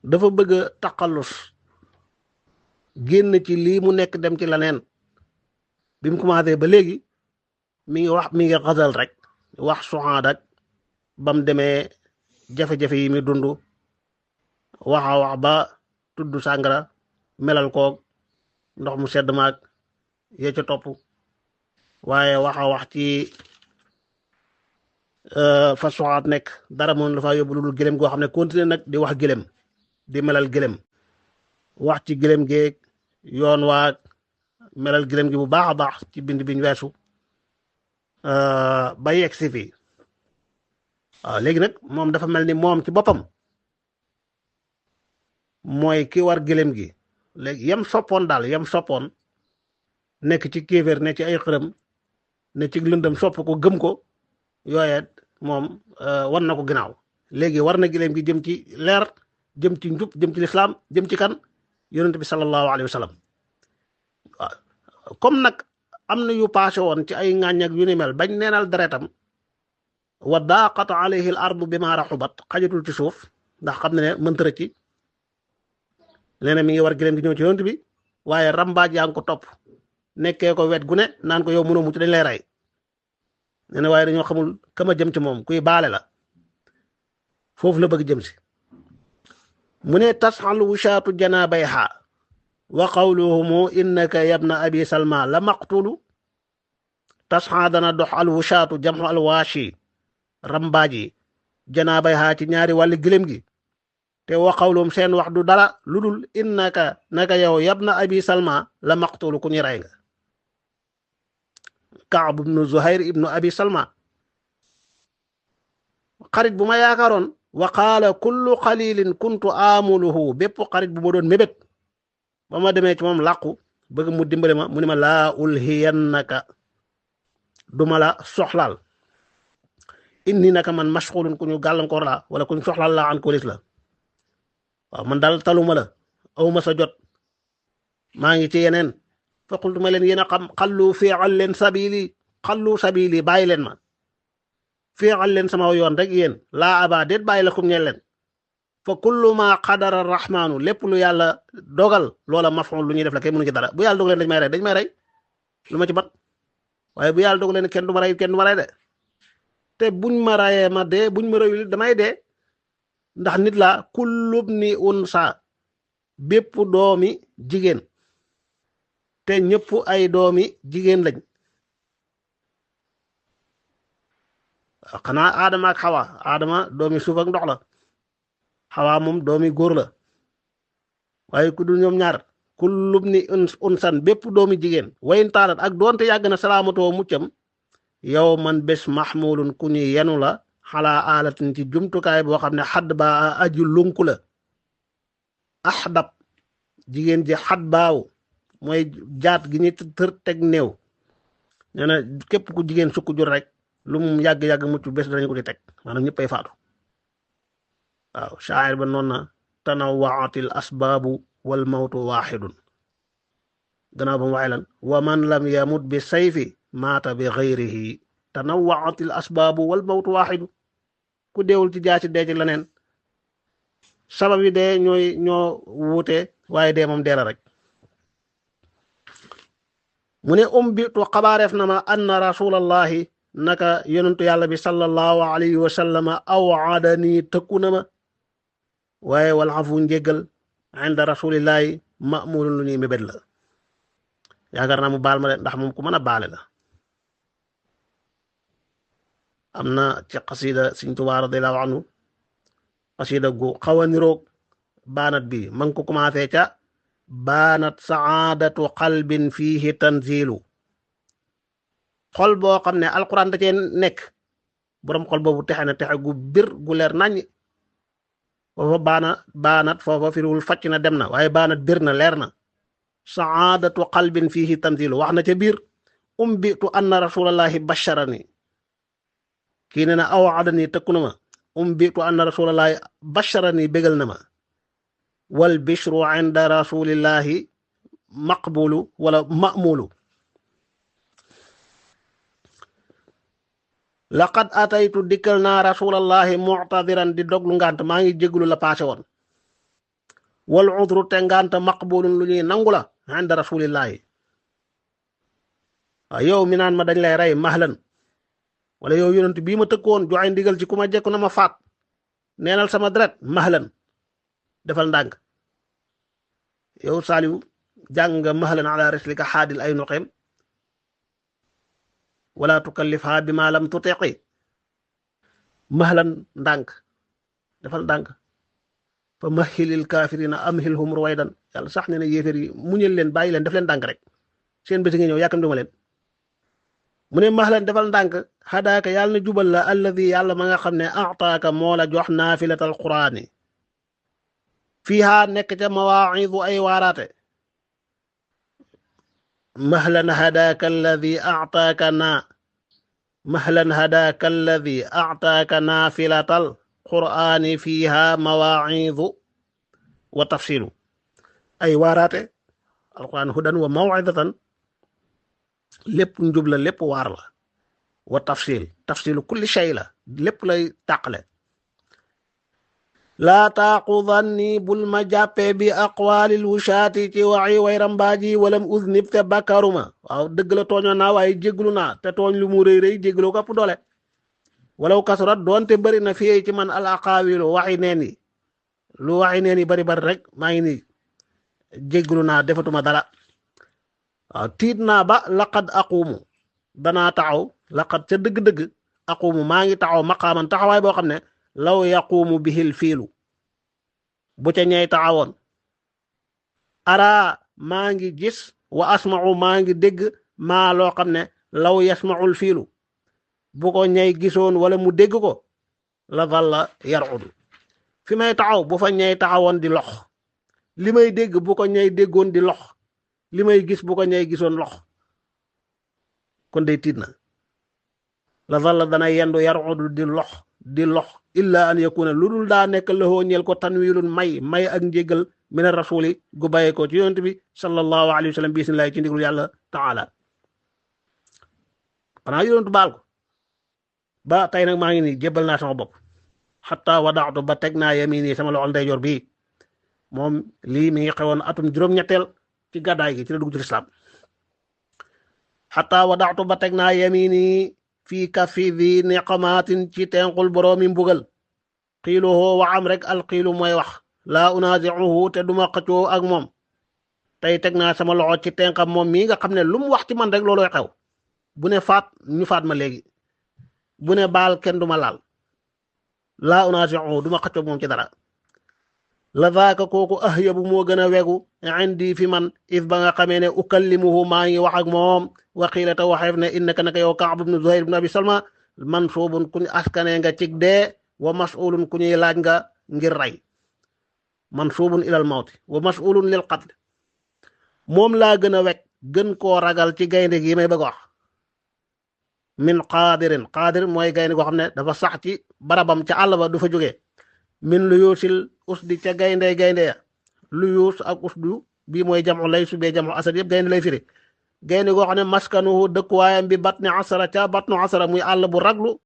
dafa bëgg a taqallus génn ci lii mu nekk dem ci leneen bi mu commencé ba léegi mi ngi xasal rek wax suhaad ak bam demee jafe-jafe yi mi dund waxa wax ba tudd sàngara melal koog ndox mu sedd maag ya ca topp waaye waxa wax ci fa suhaad nekk dara moom la faa yóbbu lu dul gëlëm goo xam ne continuer nag di wax gëlëm di melal gëlëm wax ci gëlëm geeg yoon waag melal gëlëm gi bu baax a baax ci bind biñ weesu ba yegg si fii waaw léegi nag moom dafa mel ni moom ci boppam mooy ki war gëlëm gi léegi yam soppoon daal yam soppoon nekk ci kéeféer ne ci ay xërëm ne ci lëndëm sopp ko gëm ko yooye moom war na ko ginnaaw léegi war na gëlëm gi jëm ci leer jëm ci njub jëm ci lislaam jëm ci kan yonent bi sallallahu alayhi wa sallam waaw comme nag am na yu passé woon ci ay ŋàññ ak yu ni mel bañ neenal deretam wa daaqat alayhi al ardu bima raxubat xajatul ci suuf ndax xam ne mënta rëcc nee na mi ngi war gëlëm gi ñëw ci yonent bi waaye rambaaj yaa ngi ko topp nekkee ko wet gu ne naan ko yow mënoo mucc dañ lay rey nee na waaye dañoo xamul kama jëm ci moom kuy baale la foofu la bëgg jëm si mu ne tasxal wushaatu janaabayha wa qawluhumu innaka yabna abi salma la maqtulu tasxa dana dox al wushaatu jamxu al waashi rambaaji janaabayha ci ñaari wàlli gëlëm gi te wa qawluhum seen wax du dara lu dul innaka naka yow yabna abi salma la maqtulu ku ñu rey nga Kaab ibnu Zuhayr ibnu abi salma xarit bu ma yaakaaroon wa qaala kullu qalilin kuntu amuluhu bépp xarit bu ma doon mébét ba ma demee ci moom làqu bëgg mu dimbale ma mu ne ma laa ulhiyannaka duma la soxlaal inni naka man mashxulun ku ñu gàllankoor la wala ku ñu soxlaal la an kolis la waaw man daal taluma la awma sa jot maa ngi ci yeneen fa qultu ma leen yéen a xam xallu fiixal leen sabili bàyyi leen ma fiixal leen sama yoon rek yéen laa aba déet bàyyi la kum ñeel leen fa kullu ma qadara rahmaanu lépp lu yàlla dogal loola maf'ul lu ñuy def la kenn mënu ci dara bu yàlla dogalee dañ may rey lu ma ci bat waaye bu yàlla dogalee kenn du ma rey de te buñ ma rayee ma dee buñ ma reyul damay dee ndax nit la kullub ni unsa bépp doomi jigéen te ñëpp ay doomi jigéen lañ xanaa Adama ak Xawa Adama doomi suuf ak ndox la Xawa moom doomi góor la waaye ku dul ñoom ñaar kullub ni unsan bépp doomi jigéen wayin taalat ak doonte yàgg na salaamatoo muccam yow man bés mahmulun ku ñu yenu la xalaa aalatin ci jumtukaay boo xam ne xadd baa aju lunku la axdab jigéen ji xadd baaw mooy jaat gi ñu tër teg néew nee na képp ku jigéen sukk jur rek lu mu yàgg-yàgg mucc bés danañ ko ci teg maanaam ñëppay faatu waaw shaa'ir ba noon na tanawwa'atil asbaabu wal mawtu waaxidun gannaaw ba mu waxee lan wa man lam yamut bi sayfi maata bi xayrihi tanawwa'atil asbaabu wal mawtu waaxidu ku deewul ci jaasi dee ci leneen sabab yi dee ñoo wuute waaye dee moom dee la rek mu ne bitu xabaareef na ma anna rasulallahi naka yonentu yàlla bi sallallahu alayhi wa sallama awaadani tëkku na ma waaye wal afu njéggal inda rasulillahi ma'mulun lu ñuy mébét la yaakaar naa mu baal ma de ndax moom ku mën a baale la am na ci xasida Sëriñ Tuubaa radiyallahu anhu xasida gu xaw a niroog baanat bi ma ngi ko commencé ca baanat saadatu qalbin fiihi tanzilu xol boo xam ne alquran da cee nekk boroom xol boobu texe na texe gu bir gu leer nañ foofa baanat foofa firiwul facc na dem na waaye baanat bir na leer na saadatu qalbin fiihi tanzilu wax na ca biir bitu anna rasulallahi basharani kii ne na awaadani tëkku na ma bitu anna rasulallahi basharani bégal na ma wal bishru inda rasulillahi maqbulu wala ma'mulu laqad ataytu dikkal naa rasulallahi mu'tadiran di doglu ngant maa ngi jéglu la paase woon wal udru te nganta maqbulun lu ñuy nangu la inda rasulillahi waaw yow mi naan ma dañ lay rey mahlan wala yow yonent bii ma tëkkoon joxe ndigal ci ku ma jekku na ma faat neenal sama deret mahlan defal ndànk yow Saliou jàng nga mahlan ala rislika xaadil ay nuqem wala tukallifha bima lam tutiqi mahlan ndànk defal ndànk fa mahilil kaafirina amhilhum ruwaydan yàlla sax ne na yéeféer yi muñal leen bàyyi leen def leen ndànk rek seen bés nga ñëw yàkkam duma leen mu ne mahlan defal ndànk xadaaka yàlla na jubal la alladi yàlla ma nga xam ne ataaka moo la jox naafilatal quraani fiiha nekk ca mawaa'idu ay waaraate mahlan hadaaka alladi ataaka mahlan hadaaka alladi ataaka naafilatal quraani fiiha mawaa'idu wa tafsilu ay waaraate alquran hudan wa maw'idatan lépp njub la lépp waar la wa tafsilu kulli shay la lépp lay tàqale laa taaqudanni bul ma jàppee bi aqwaalil wushaati ci waxi way rambaaji walam uznib te bàkkaaruma waaw dëgg la tooñoon naa waaye jégglu naa te tooñ lu mu rëy rëy jégglu ko ëpp doole walaw kasurat doonte bëri na fiyee ci man al aqaawilu waxi neen yi lu waxi neen yi bari rek maa ngi nii jégglu naa defatuma dara waaw tiit naa ba laqad aqumu danaa taxaw laqad ca dëgg-dëgg aqumu maa ngi taxaw maqaaman taxawaay boo xam ne law yaqumu bihil fiilu bu ca ñey taxawoon ara maa ngi gis wa asma'u maa ngi dégg maa loo xam ne law yasma'ul fiilu bu ko ñey gisoon wala mu dégg ko la dalla yar'udu fi may taxaw bu fa ñey taxawoon di lox li may dégg bu ko ñey déggoon di lox li may gis bu ko ñey gisoon lox kon day tiit na la dalla dana yendu yar'udu di lox illa an yakuna lu dul daa nekk lahoo ñeel ko tanwilun may ak njégal min rasuli gu bàyyee ko ci yonent bi sallallahu alayhi wa sallam bisimilahi ci ndigal yàlla taala xanaa yonent baal ko ba tey nag maa ngi nii jébbal naa sama bopp xataa wadaatu ba teg naa yamini sama loxol ndeyjoor bii moom lii mi ngi xewoon atum juróom-ñetteel ci gàddaay gi ci la dugg ci lislaam xataa wadaatu ba teg naa yamini fii kafi di niqamaatin ci tenqul boroomi mbugal xiiluhoo waxam rek alxiilu mooy wax laa unazi'uhu te duma xëccoo ak moom tey teg naa sama loxo ci tenqam moom mii nga xam ne lu mu wax ci man rek looloy xew bu ne faat ñu faat ma léegi bu ne baal kenn duma laal laa unazi'uhu duma xëccoo moom ci dara la zaaka kooku ahyabu moo gën a wegu indi fi man if ba nga xamee ne ukallimuhu maa ngi wax ak moom waxiila te waxeef ne innaka naka yow Ka'b ibn Zuhayr ibn Abi Salma mansuubun ku ñu askane nga cig dee wa mas'ulun ku ñuy laaj nga ngir rey mansuubun ilal mawti wa mas'ulun lil qatl moom laa gën a weg gën koo ragal ci gaynde gi may bëgg wax min qaadir mooy gaynde goo xam ne dafa sax ci barabam ca àll ba du fa jógee min lu yuusil usdi ca gaynde ya lu yuus ak usdu bii mooy jam'u lay su bee jam'u asad yëpp gaynde lay firi gaynde goo xam ne maskanuhu dëkkuwaayam bi batni asara ca batnu asara muy àll bu raglu